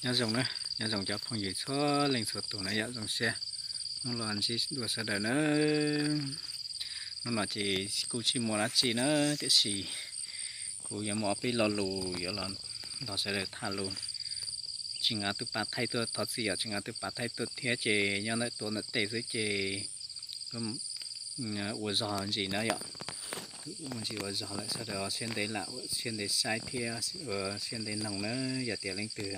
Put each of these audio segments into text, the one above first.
Nyob zoo na, nyob zoo cov phooj ywg txhua leej txhua tus na yom, zoo siab hnub no ntsib dua sawv daws na. Hnub no ces kuj tsis muaj dab tsi na, tiam sis kuv yuav muaj ob peb lo lus yuav los nrog sawv daws tham lus. Tsis nqa tus pas thaij tuaj, thov txim yom, tsis nqa tus pas thaij tuaj thiab ces nyob ntawm tuav ntawm tej xwb ces ua zog ntsis na yom. Ua ntsis ua zog lawm sawv daws siab ntev lam ua siab ntev saib thiab ua siab ntev noog na. Yog tias leej twg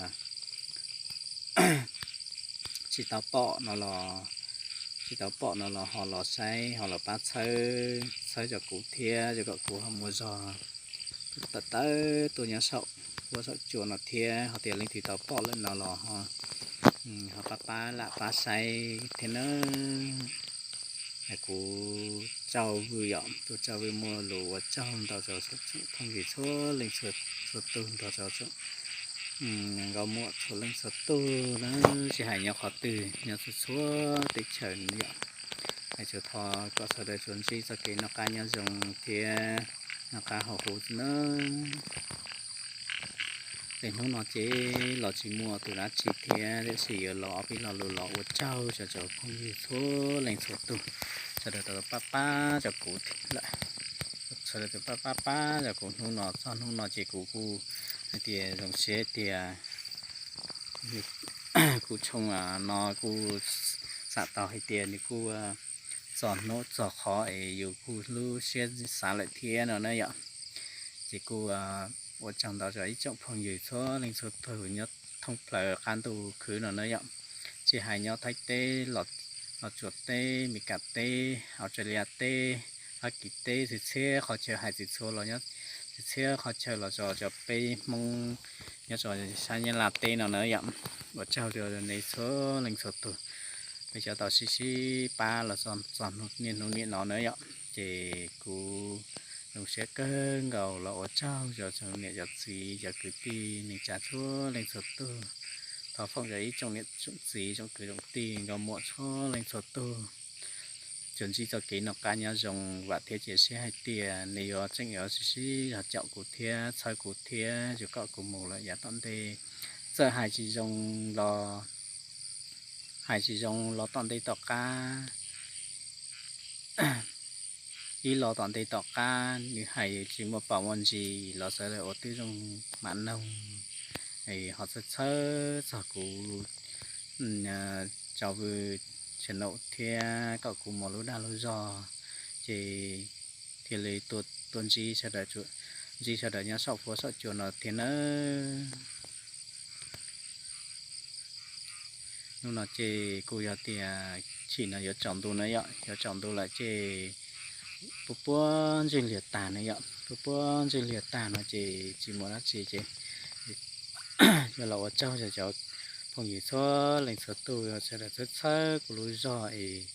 tsis tau pom no los, tsis tau pom no los ho los saib ho los pab txhawb, txhawb rau kuv thiab rau kom kuv ho muaj zog tawm tawm tuaj nyob saum huab saum cua no thiab. Ho tias leej twg tau pom lawm no los ho pab pab lam pab saib thiab na. Kuv Tsau Vwj yom, tus Tsau Vwj muaj lus ua tsaug ntau rau tsoom phooj ywg txhua leej txhua tus, nrog rau tsoom nkauj muam txhua leej txhua tus na, tsis hais nyob qhov twg nyob txhua txhua teb chaws yom. Hais tsuas thov kom sawv daws tsuas ntsib txoj kev noj qab nyob zoo thiab noj qab haus huv na. Es hnub no ces los tsis muaj tus dab tsi thiab, tiam sis yuav los ob peb lo lus los ua tsaug rau cov phooj ywg txhua leej txhua tus, sawv daws tau pab pab rau kuv lawm, sawv daws tau pab pab pab rau kuv hnub no. Txog hnub no ces kuv kuj hais tias zoo siab tias kuv tshooj no kuj xam tau hais tias nws kuj txog hnub txog qhov es yus kuj lub siab xav lawm thiab no na yom. Ces kuj ua tsaug ntau rau ib tsoom phooj ywg txhua leej txhua tus nyob thoob plaws qab ntuj khwb no na yom. Tsis hais nyob Thaib teb, Los Tsuas teb, Mes Kas teb, Australia teb, Fab Kis teb, txhia txhia qhov chaw, hais txhia txhua los nyob txhia txhia qhov chaw los tso, cov peb Hmoob nyob rau sab Nyab Laj teb no na yom. Ua tsaug rau nej txhua leej txhua tus, peb cov tau sib sib pab los txog niaj hnub niam no na yom. Ces kuv zoo siab kawg nkaus los ua tsaug rau tsoom niam cov txiv cov kwv tij neej tsa txhua leej txhua tus. Thov foom rau ib tsoom niam tsoom txiv tsoom kwv tsoom tij nkauj muam txhua leej txhua tus, tsuas ntsib txoj kev noj qab nyob zoo, vam thiab cia siab hais tias nej yuav tseem yuav sib sib zog caum kuv thiab txhawb kuv thiab yuav kom kuv mus lawm yav tom ntej. Txawm hais tsis zoo los, hais tsis zoo los tom ntej tom qab, ib los tom ntej tom qab nws hais tsis muaj pom muaj ntsis los sawv daws ua tib zoo mam noog, ho txhawb txhawb txog kuv Tsau Vwj channel thiab kom kuv mus lub dag lub zog, ces thiaj li tuaj ntsib sawv daws, ntsib sawv daws nyob saum huab saum cua no thiab nawb. Hnub no ces kuj yog tias chim no yuav tsaus ntuj na yom, yuav tsaus ntuj lawm ces puab puab ntsej liag tag na yom, puab puab ntsej liag tag no ces tsis muaj dab tsi ces yuav los ua tsaug rau cov phooj ywg txhua leej txhua tus sawv daws txhawb txhawb kuv lub zog es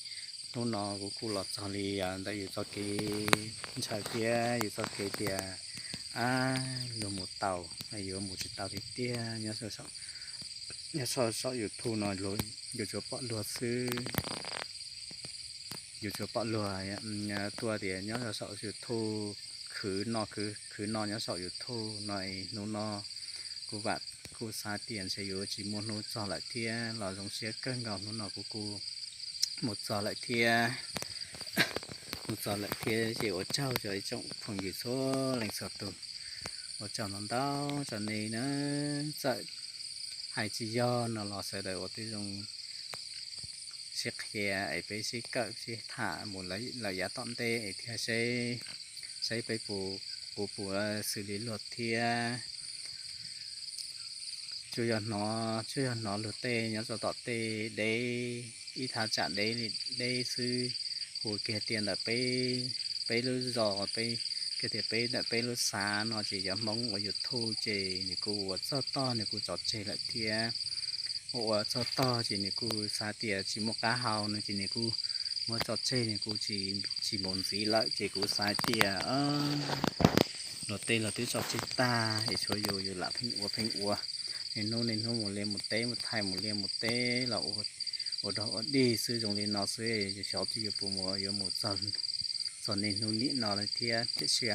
hnub no kuv kuj los txog li ntawm yus txoj kev ntshaw thiab yus txoj kev tias ab luag mus tau, yuav mus tsis tau tiag tiag. Nyob saum YouTube no yuav tsuas pom luag xwb, yuav tsuas pom luag tuaj tias nyob saum YouTube khwv no khwv no nyob saum YouTube no es hnub no kuv vam kuj xav tias ntshe yuav tsis muaj hnub txog lawm thiab los zoo siab kawg nkaus hnub no kuv kuj mus txog lawm thiab, mus txog lawm thiab ces ua tsaug rau ib tsoom phooj ywg txhua leej txhua tus, ua tsaug ntau ntau rau nej na. Txawm hais tsis yog no los sawv daws ua tib zoo sib qhia es peb sib kawm sib tham mus lawm yav tom ntej es thiaj seb, seb peb puas, kuv puas xws li luag thiab. Tsuas yog hnov, tsuas yog hnov luag tej nyob rau tom tej deb, ib thaj tsam deb li deb xwb, hu kiag tias ntawm peb, peb lub zos, peb, kiag tias peb ntawm peb lub xav no ces cov Hmoob ua YouTube ces nws kuj ua txog tog nws kuj tso tseg lawm thiab. Ua ua txog tog ces nws kuj xav tias tsis muaj qab hau no ces nws kuj muab tso tseg, nws kuj tsis mus ntxiv lawm ces kuv xav tias luag tej los twb tso tseg tag es tshuav yus, yus lam pheej ua pheej ua, niaj hnub niaj hnub mus liaj mus teb, mus thaij mus liaj mus teb los ua dog ua dig xwb zoo li no xwb, xyov twb yuav puas mus yuav mus txog niaj hnub nim no lawm thiab. Tiam sis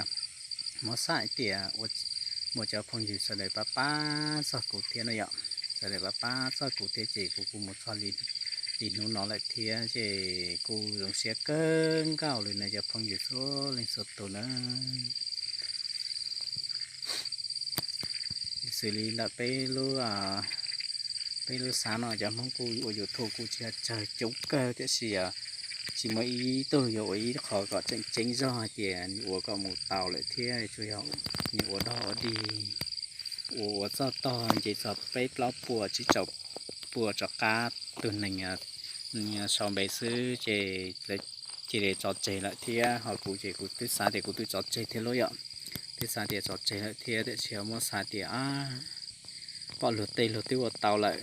muab xav hais tias muaj cov phooj ywg sawv daws pab pab txog kuv thiab no yom. sawv daws pab pab txog kuv thiab ces kuv kuj mus txog li hnub no lawm thiab ces kuj zoo siab kawg nkaus li no cov phooj ywg txhua leej txhua tus na. Xws li ntawm peb lub, peb lub xav no cov Hmoob kuj ua YouTube kuj tsis tsawg coob kawg tiam sis tsis muaj ib tug yuav ua ib qho kom tseem ceeb zog hais tias nws ua kom mus tau lawm thiab tsuas yog nws ua dog ua dig, ua ua txog tog nce txog peb plaub puas tsib rau puas rov qab tus neeg sau npe xwb ces cia li tso tseg lawm thiab. Ho kuv ces kuv twb xav tias kuv twb tso tseg thiab lauj yom, twb xav tias tso tseg lawm thiab tiam sis ho muab xav tias pom luag tej luag twb ua tau lawm,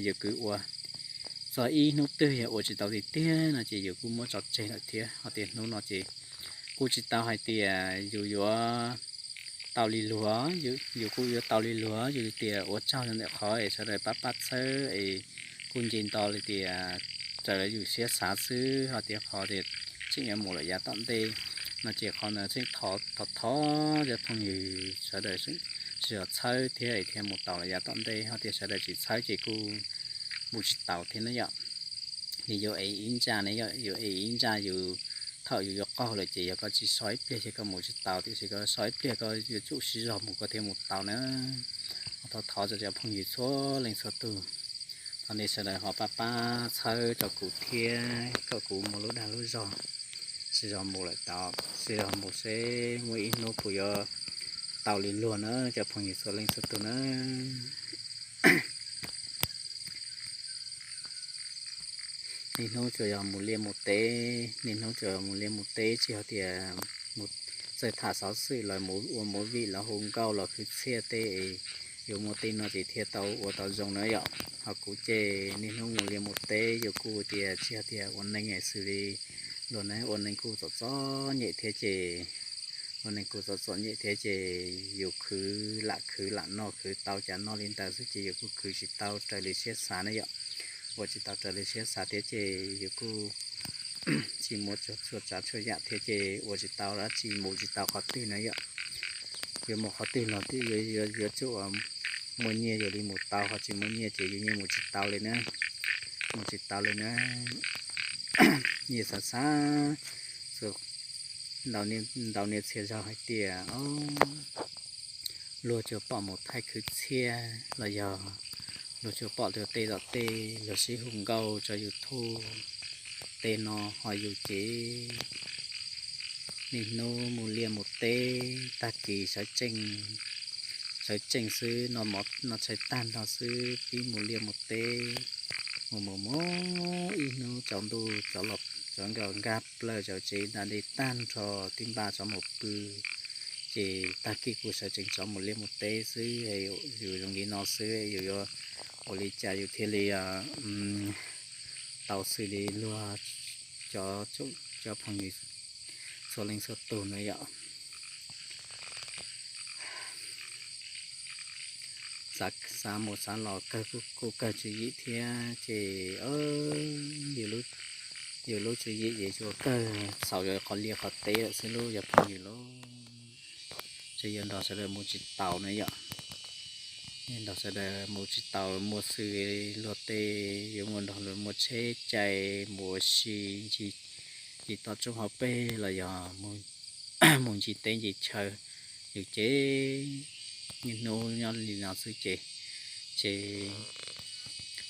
yus kwv ua txog ib hnub twg yog ua tsis tau tiag tiag no ces yus kuj muab tso tseg lawm thiab. Ho tias hnub no ces kuj tsis tau hais tias yus yuav tau li luag, yus kuj yuav tau li luag, yus tias ua tsaug ntawm qhov es sawv daws pab pab txhawb es kuj nce nto li tias raws li yus siab xav xwb. Ho tias qhov tias tseem yuav mus lawm yav tom ntej no ces qhov ntawd tseem thov thov cov phooj ywg sawv daws tsis txhawb thiab es thiaj mus tau lawm yav tom ntej. Ho tias sawv daws tsis txhawb ces kuj mus tsis tau thiab na yom. Yus yuav ev ib ntsa ne yom, yus ev ib ntsa yus, thaum yus yuav qaug lawm ces yog koj tsis so ib pliag ces koj mus tsis tau, tiam sis koj so ib pliag koj yuav tsum sib zog mus koj thiaj mus tau na. Thov thov rau cov phooj ywg txhua leej txhua tus, thov nej sawv daws ho pab pab txhawb rau kuv thiab kom kuv muaj lub dag lub zog sib zog mus lawm tau, sib zog mus seb muaj ib hnub puas yuav tau li luag na cov phooj ywg txhua leej txhua tus na. Niaj hnub tsuas yog mus liaj mus teb, niaj hnub tsuas yog mus liaj mus teb, tsis yog tias mus txawj tham xov xwm los mus ua movie los hu nkauj los khwv txhiaj tej es yuav muaj tej no ces thiaj tau ua tau zoo na yom. Ho kuv ces niaj hnub mus liaj mus teb, yus kuj tias tsis yog tias ua neeg xws li luag na, ua neeg kuj txom txom nyem thiab ces ua neeg kuj txom txom nyem thiab ces yus khwv lam khwv lam noj khwv tau cas noj li ntawd xwb ces yus kuj khwv tsis tau raws li siab xav na yom. Ua tsis tau raws li siab xav thiab ces yus kuj tsis muaj txhua tsav txhua yam thiab ces ua tsis tau dab tsi, mus tsis tau qhov twg na yom. Yuav mus qhov twg los twb yuav tsum muaj nyiaj yus li mus tau, ho tsis muaj nyiaj ces yus yeej mus tsis tau li na. Mus tsis tau li na. Yeej xav xav ntau niaj txhia zaus hais tias luag tsuas pom mus thaij khwv txhiaj los yog luag tsuas pom luag tej tom tej luag sib hu nkauj tso YouTube tej no, ho yus ces niaj hnub mus liaj mus teb, tag kis sawv tsees, sawv tsees xwb, noj mov noj tshais tag nrho xwb pib mus liaj mus teb, mus mus mus ib hnub tsaus ntuj cov los cov nkag plaws cov tsev da dej tag nrho, twb npaj tso mus pw. Ces tag kis kuj sawv tsees tso mus liaj mus teb xwb. Yus zoo li no xwb yus yuav ua li cas yus thiaj li tau xws li luag cov, cov phooj ywg txhua leej txhua tus na yom. Xav mus xav los kawg kuj kawg tswv yim thiab ces yus lub tswv yim ces tsuas kawg xaus yuav qhov liaj qhov teb lawm xwb lauj cov phooj ywg lauj. Ces yuav nrog sawv daws mus tsis taus na yom. Yuav nrog sawv daws mus tsis taus, muaj xws luag tej yuav mus nrog luag muaj tsheb cai, mus ua si, ncig toj roob hauv pes los yog mus ncig teb ncig chaw, yus ces niaj hnub nyob li no xwb ces, ces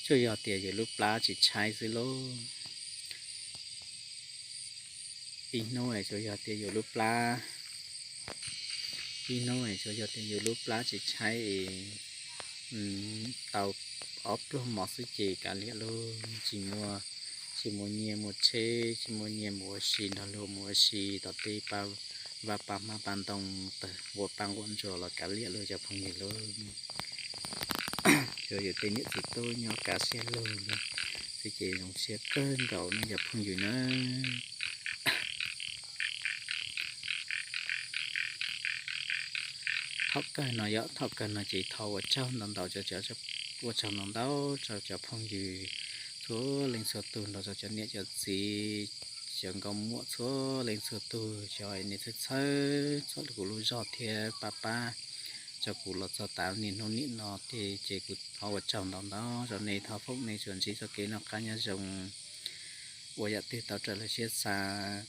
tsuas yog tias yus lub plab tsis tshaib xwb lauj. Ib hnub es tsuas yog tias yus lub plab, ib hnub es tsuas yog tias yus lub plab tsis tshaib es tau ob pluag mov xwb ces kav liam lauj. Tsis muaj, tsis muaj nyiaj muaj tsheb, tsis muaj nyiaj mus ua si nrog luag mus ua si tom tej vaj paj hmab paj ntoo, tawg nquam paj nquam ntsuag los kav liam lauj cov phooj ywg lauj. Tsuas yus tej niam txiv tub nyob kav siab lug xwb ces zoo siab kawg nkaus no cov phooj ywg na. Thaum kawg no yog thaum kawg no ces thov ua tsaug ntau ntau, ua tsaug ntau ntau rau cov phooj ywg txhua leej txhua tus, nrog rau cov niam cov txiv, cov nkauj muam txhua leej txhua tus, cov nej txhawb txhawb txhawb kuv lub zog thiab pab pab tso kuv los txog tas niaj hnub nim no thiab ces kuv thov ua tsaug ntau ntau rau nej, thov foom nej tsuas ntsib txoj kev noj qab nyob zoo, ua yam twg tau raws lawv siab xav,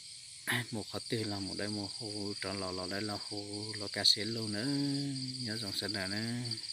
mus qhov twg los mus dawb mus huv, rov los los dawb los huv, los kaj siab lug nawb. Nyob zoo sawv daws nawb.